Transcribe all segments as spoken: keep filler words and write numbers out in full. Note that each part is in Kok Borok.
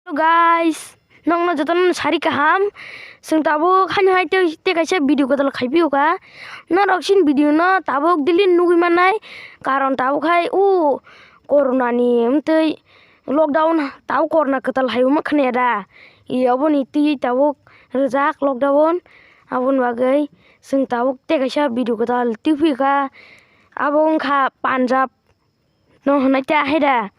Hello guys, nokno jotono sari kaham. Chwng tabuk haino hai tei, tei kaisa video kwtal khai phiyokha. Norok sini video no tabuk delete nugwi mannai, karon tabuk hai o corona ni wngtwi lockdown, tabuk corona kwtal hai wngma khwnaya da. I oboni twi tabuk rwjak lockdown, aboni bagwi chwng tabuk tei kaisa video kwtal twi phiyokha. Abo wngkha Punjab. No hwnwi ta hai da?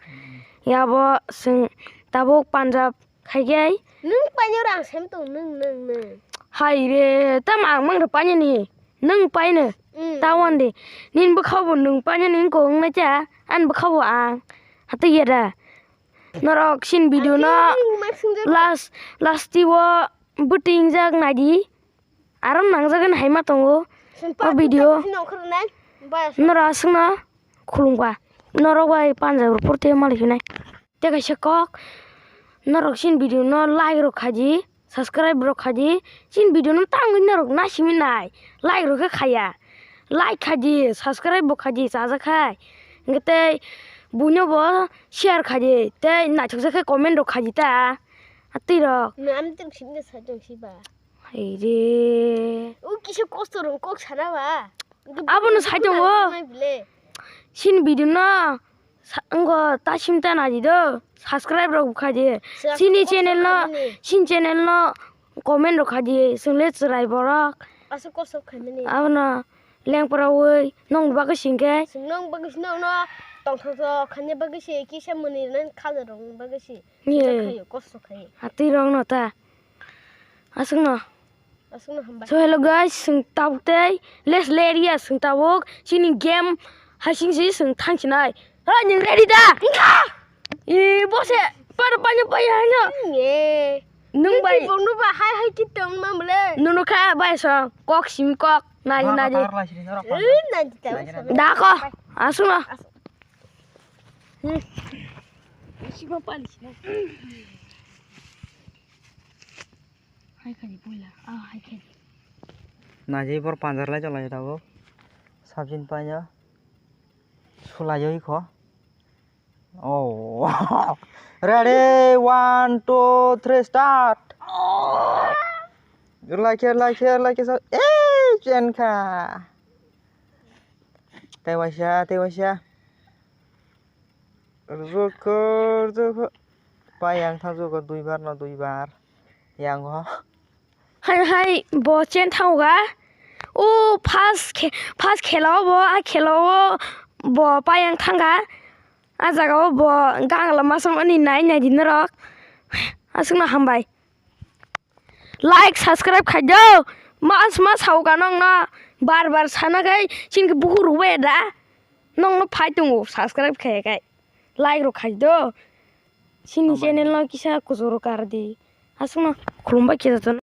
Yabo chwng tabuk Punjab khai khe. Nwng painw rang sem tong nwng, nwng, nwng. Hai re, tamo ang mang rw painani. Nwng paino. Mm. Ta wan de. Nini bwkha bo nwng painani wngkha wngnai ta. Ani bwkha bo ang. Hatwi ya da. Norok sini video no last, last twi o bwtwi wngjak naidi. Aro nangjakgani hai ma tongo o video. Norok aswkno khulumkha. Norok bai Punjab rok porti malik hinai. Tei kaisa kok, norok chini video no like rok khaidi, subscribe rok khaidi. Chini video no tangwi norok naisingwi nai, like rok khe khaya. Like khaidi, subscribe bo khaidi, chajak khai. Hwnkhe tei buino bo share khaidi, tei naithokjak khe comment rok khaidi ta. Atwi rok. Nwng ani tong sini sa tong si ba. Hai re. O kisa kosto rong kok sana ba. Abono sai tongo. Sini video no sa-, wngkha ta sim ta naidi do. Subscribe rok khai di. Sini channel no, sini channel no comment rok khai di. Chwng le chwrai borok. Aswk kosto khaimani. Abono lengpra wi nong bagwi singkhe. Chwng nong bagwi sino no tongthok thok khaina bagwi se kisa mwnwi rwnai khaja rok bagwi se. Ye. Khayo, kosto khayo. Atwi rok no ta. Aswkno. Aswkno hambai. So hello guys, chwng tabuk tei les le area chwng tabuk chini game hasing si chwng thang sinai. Ha, nwng ready da? Wngkha. E, bose, par panya paya hano. Nge. Nwng bai. Nwng bongno ba hai hai ki tong ma mole. Nwng kha bai so kok sim kok nai nai. Tar lai sini norok. Eh, nai ta. Da ko. Aswkno. Hmm. Sima pali sina. Hai khani poila. Ah, hai khani. Najai bor panjar lai jalai tabuk. Sabjin panya. Sulai joi kho. Oh. Ready, one, two, three, start. Like, like, like, sa-, eh, chen kha. Tei waisa, tei waisa. Rwkho, rwkho. Pai yang thang rwkho duibar no duibar. Yang ho. Hai, hai, bo chen thango ga. O first khe-, first khela o bo, a khela o bo pai yang thang ga. A jaga o bo gangla masa mani nai nai di norok. Aswkno hambai. Like, subscribe khai do. Mas, mas, hauka nongno bar bar sana khai, chini buku rubaya da. Nongno phai tongo, subscribe khai khai. Like rok khai do. Chini channel no kisa kujoro kar di. Aswkno khulumbai khe jotono.